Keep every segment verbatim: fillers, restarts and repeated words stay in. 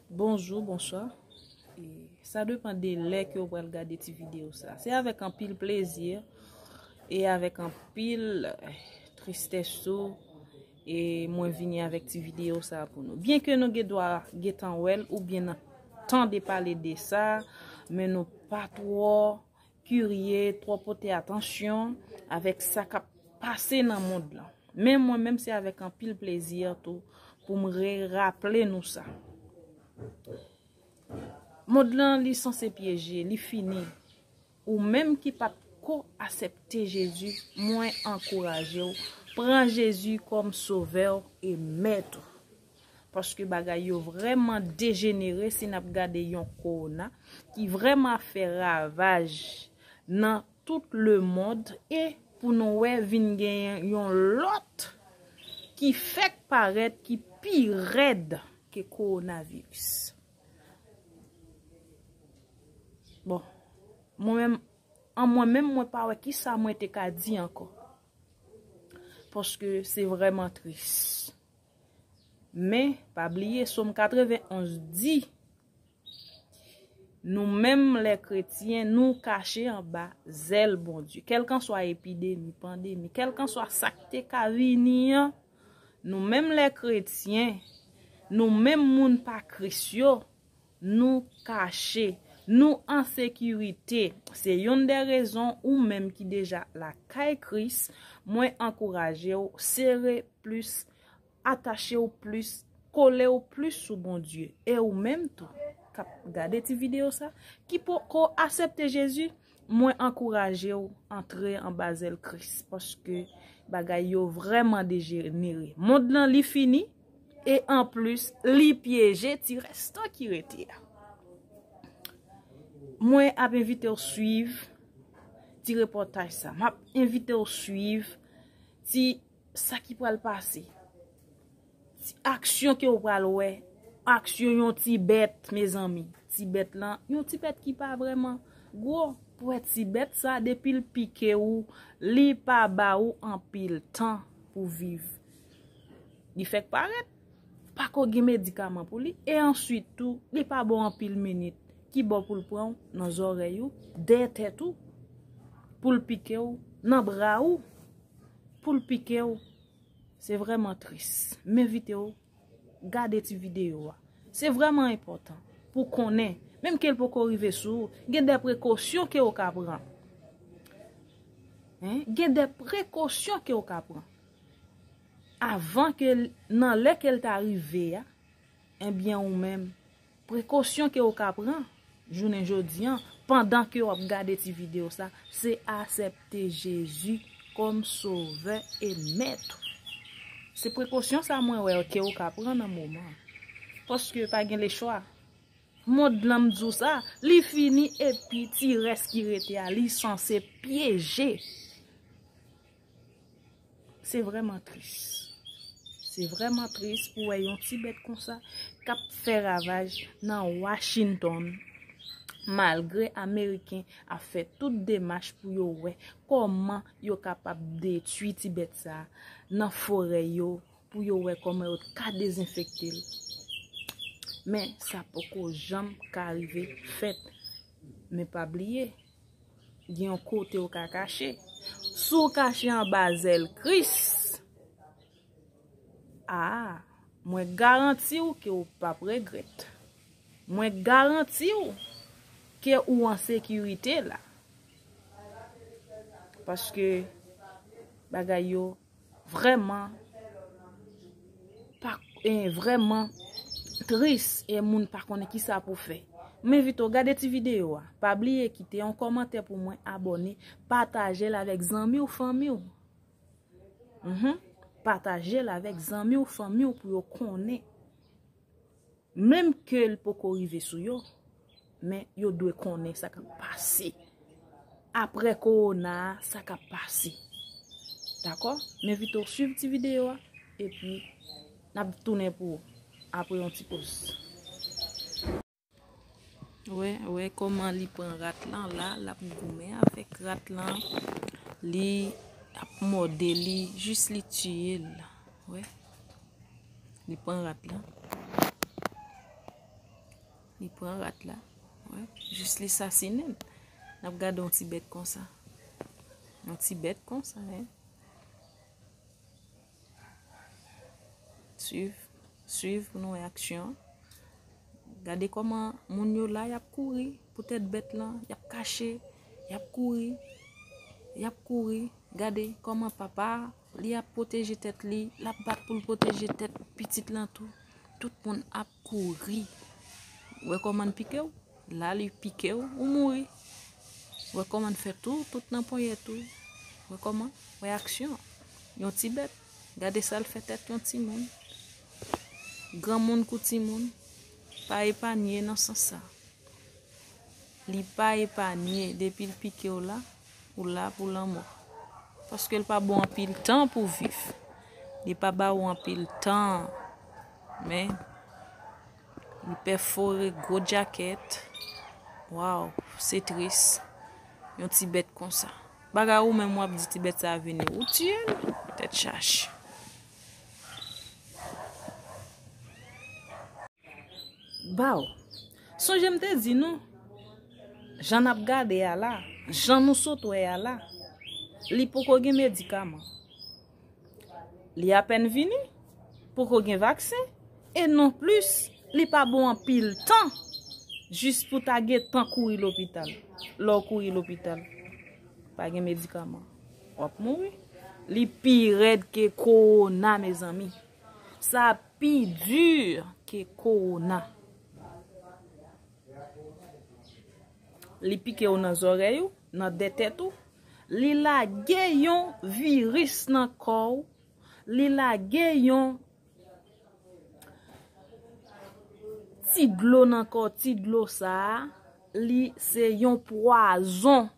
Bonjou, bonswa. E sa depann de lè ke w pral gade ti videyo sa. Se avèk anpil plezi e avèk anpil, eh, tristès tou, e mwen vini avèk ti videyo sa pou nou. Byenke nou gen dwa gentan wè l oubyen n ap tande pale de sa, men nou pa twò kirye, twò pote atansyon avèk sa k ap pase nan mond lan. Men mwen menm, se avèk anpil plezi tou pou m reraple nou sa. Mond lan, li sanse pyeje, li fini. Ou menm ki pa t ko aksepte Jezi, mwen ankouraje w, pran Jezi kòm sovè w e mèt ou. Paske bagay yo vrèman dejenere si n ap gade yon kowona ki vrèman ap fè ravaj nan tout lemonn e pou nou wè vin gen yon lòt ki fèk parèt ki pi rèd ke kowonaviris. Bon, mwen menm, an mwen menm, mwen pa wè kisa mwen te ka di ankò. Paske se vrèman tris. Men, pa bliye, Sòm katrevenonz di, nou menm lè kretyen, nou kache anba zèl Bondye. Kèlkanswa epidemi, pandemi, kèlkanswa sa k te ka vini an, nou menm lè kretyen, nou menm moun pa Kris yo, nou kache, nou an sekirite. Se yonn dè rezon ou menm ki deja lakay Kris, mwen ankouraje w, sere plis, atache w plis, kole w plis sou Bondye. E ou menm tou, k ap gade ti videyo sa, ki poko aksepte Jezi, mwen ankouraje w antre anba zèl Kris, paske bagay yo vrèman dejenere. Mond lan, li fini, e anplis, li pyeje ti rèstan ki rete a. Mwen ap envite w swiv ti repòtaj sa. M ap envite w swiv ti sa ki pral pase. Ti aksyon ke w pral wè. Aksyon yon ti bèt, mezanmi. Ti bèt lan, yon ti bèt ki pa vrèman gwo. Pou wè ti bèt sa, depi l pike w, li pa ba ou anpil tan pou viv. Li fèk parèt, pa ko gen medikaman pou li, e answit tou, li pa ba w anpil minit. Ki bò pou l pran w? Nan zòrèy ou, dèyè tèt ou, pou l pike w, nan bra ou, pou l pike w. Se vrèman tris. M envite w gade ti videyo a. Se vrèman enpòtan pou konnen, menm ke l poko rive sou ou, gen de prekosyon ke w ka pran. Hein? Gen de prekosyon ke w ka pran. Avan ke l, nan lè ke l ta rive a, ebyen ou menm, prekosyon ke w ka pran jounen jodi an, pandan ke w ap gade ti videyo sa, se aksepte Jezi kòm sovè e mèt ou. Se prekosyon sa mwen wè ke w ka pran nan moman an. Paske pa gen lechwa. Mond lan, m di w sa, li fini epi ti rès ki rete a, li sanse pyeje. Se vrèman tris. Se vrèman tris pou wè yon ti bèt konsa k ap fè ravaj nan Washington, malgre Ameriken ap fè tout demach pou yo wè kòman yo kapab detwi ti bèt sa a nan forè yo, pou yo wè kòman yo ka dezenfekte l. Men, sa poko janm ka rive fèt. Men pa bliye, gen yon kote w ka kache. Si w kache anba zèl Kris, a, mwen garanti w ke w p ap regrèt. Mwen garanti w ke ou an sekirite la. Paske bagay yo vrèman pa, eh, vrèman tris e moun pa konnen kisa pou fè. M envite w gade ti videyo a. Pa bliye kite yon kòmantè pou mwen, abòne, pataje l avèk zanmi w, fanmi w. Mhm. Pataje l avèk zanmi w, fanmi w pou yo konnen. Menm ke l poko rive sou yo, men yo dwe konnen sa k ap pase. Apre kowona a, sa k ap pase. Dakò? M envite w swiv ti videyo a, epi n ap tounen pou ou apre yon ti poz. Wè, wè kòman li pran rat lan la, l ap goumen avèk rat lan. Li ap mòde li, jis li tiye l. Wè. Li pran rat lan. Li pran rat la. Wè, jis li sasinen l. N ap gade yon ti bèt konsa. Yon ti bèt konsa, en. Swiv, swiv pou nou wè aksyon. Gade kòman moun yo la, y ap kouri poutèt bèt lan, y ap kache, y ap kouri, y ap kouri. Gade kòman papa a, li ap pwoteje tèt li, l ap bat pou l pwoteje tèt pitit lan tou. Tout moun ap kouri. Wè kòman l pike w? La li pike w, ou mouri. Wè kòman l fè tou, tout nan ponyèt ou. Wè kòman? Wè aksyon. Yon ti bèt. Gade sa l fè tèt yon timoun. Granmoun kou timoun. Pa epanye nan sans sa. Li pa epanye, depi l pike w la, ou la pou lanmò. Paske l pa ba w anpil tan pou viv. Li pa ba ou anpil tan. Men, li pèfore gwo djakèt. Waw, se tris. Yon ti bèt konsa. Bagay ou menm w ap di ti bèt sa a vini, ou tiye l. Tèt chaje. Baw. Sonje m te di nou, jan n ap gade a la, jan nou sot wè a la, li poko gen medikaman. Li apèn vini, poko gen vaksen, e non plis, li pa bon anpil tan, jis pou ta gentan kouri lopital. Lè w kouri lopital, pa gen medikaman. W ap mouri. Li pi rèd ke kowona, mezanmi. Sa pi di ke kowona. Li pike w nan zòrèy ou, nan de tèt ou. Li lage yon viris nan kò w. Li lage yon ti dlo nan kò w, ti dlo sa a, li se yon pwazon.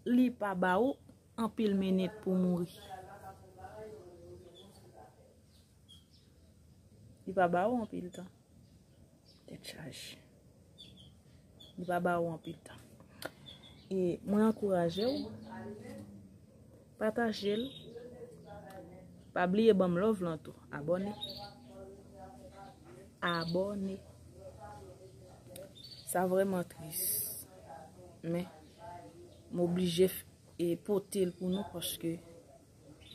Li pa ba ou anpil minit pou mouri. Li pa ba ou anpil tan. Tèt chaje. Li pa ba ou anpil tan. E mwen ankouraje w, pataje l. Pa bliye ban m love lan tou. Abòne. Abòne. Sa vrèman tris. Men, m oblije f- e pote l pou nou paske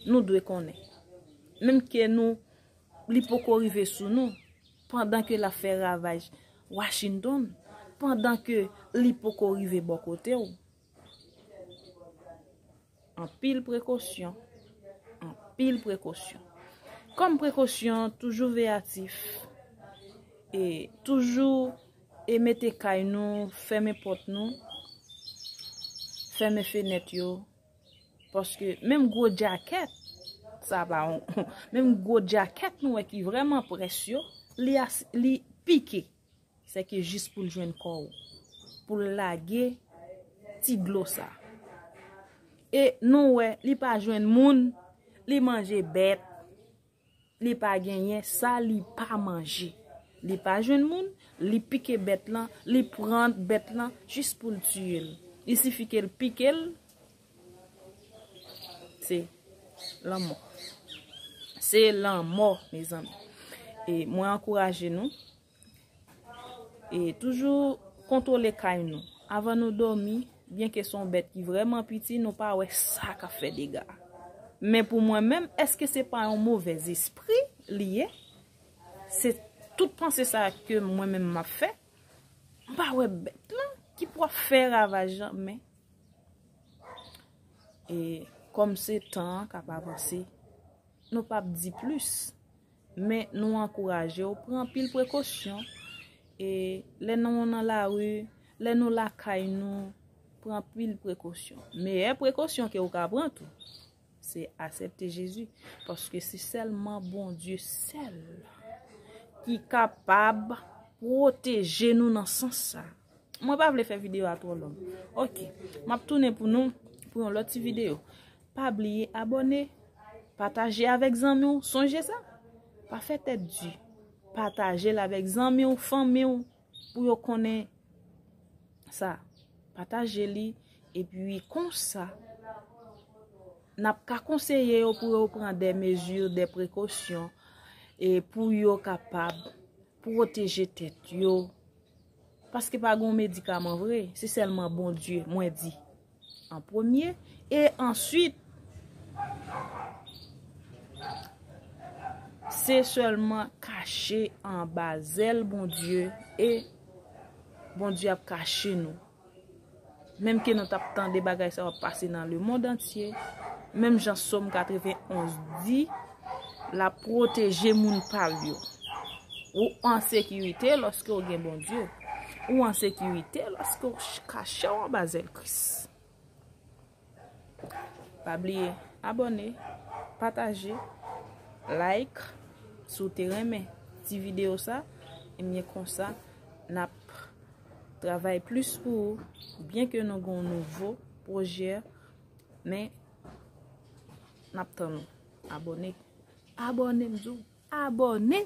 nou dwe konnen. Menm ke nou, li poko rive sou nou, pandan ke l ap fè ravaj Washington, pandan ke li poko rive bò kote w, anpil prekosyon, anpil prekosyon. Kòm prekosyon, toujou veyatif, e toujou e mete kay nou, fèmen pòt nou, fèmen fenèt yo, paske menm gwo djakèt, sa pa yon, menm gwo djakèt nou wè ki vrèman près yo, li as- li pike. Sèke jis pou l jwenn kò w, pou l lage ti dlo sa. E nou wè, li pa jwenn moun, li manje bèt, li pa genyen sa li pa manje. Li pa jwenn moun, li pike bèt lan, li pran bèt lan jis pou l tiye l. Li sifi ke l pike l, se lanmò. Se lanmò, mezanmi. E mwen ankouraje nou. E toujou kontwole kay nou. Avan nou dòmi, byenke se yon bèt ki vrèman piti, nou pa wè sa k ap fè dega. Men pou mwen menm, èske se pa yon movèzespri li ye? Se tout panse sa ke mwen menm m ap fè. M pa wè bèt lan ki pou ap fè ravaj lan, men e kòm se tan an k ap avanse, nou p ap di plis. Men nou ankouraje w, pran anpil prekosyon. E lè nou nan lari, lè nou lakay nou, pran anpil prekosyon. Meyè prekosyon ke w ka pran tou, se aksepte Jezi. Paske se sèlman Bondye sèl ki kapab pwoteje nou nan sans sa. Mwen pa vle fè videyo a twò long. Ok, m ap tounen pou nou pou yon lòt ti videyo. Pa bliye abòne, pataje avèk zanmi w, sonje sa. Pa fè tèt di. Pataje l avèk zanmi w, fanmi w, pou yo konnen sa. Pataje li, epi konsa, n ap ka konseye yo pou yo pran de mezi, de prekosyon, e pou yo kapab pwoteje tèt yo. Paske pa gen yon medikaman vre, se sèlman Bondye, mwen di, an premye, e answit, se sèlman kache anba zèl Bondye, e Bondye ap kache nou. Menm ke nou t ap tande bagay sa yo ap pase nan lemonn antye, menm jan Sòm katrevenn onz di, l ap pwoteje moun pa l yo. Ou an sekirite lòske w gen Bondye. Ou an sekirite lòske w ch- kache w anba zèl Kris. Pa bliye abòne, pataje, like si w te renmen ti videyo sa. Ebyen konsa n ap travay plis pou ou, byen ke nou gen yon nouvo pwojè, men n ap tann ou. Abòne. Abòne, m di w, abòne.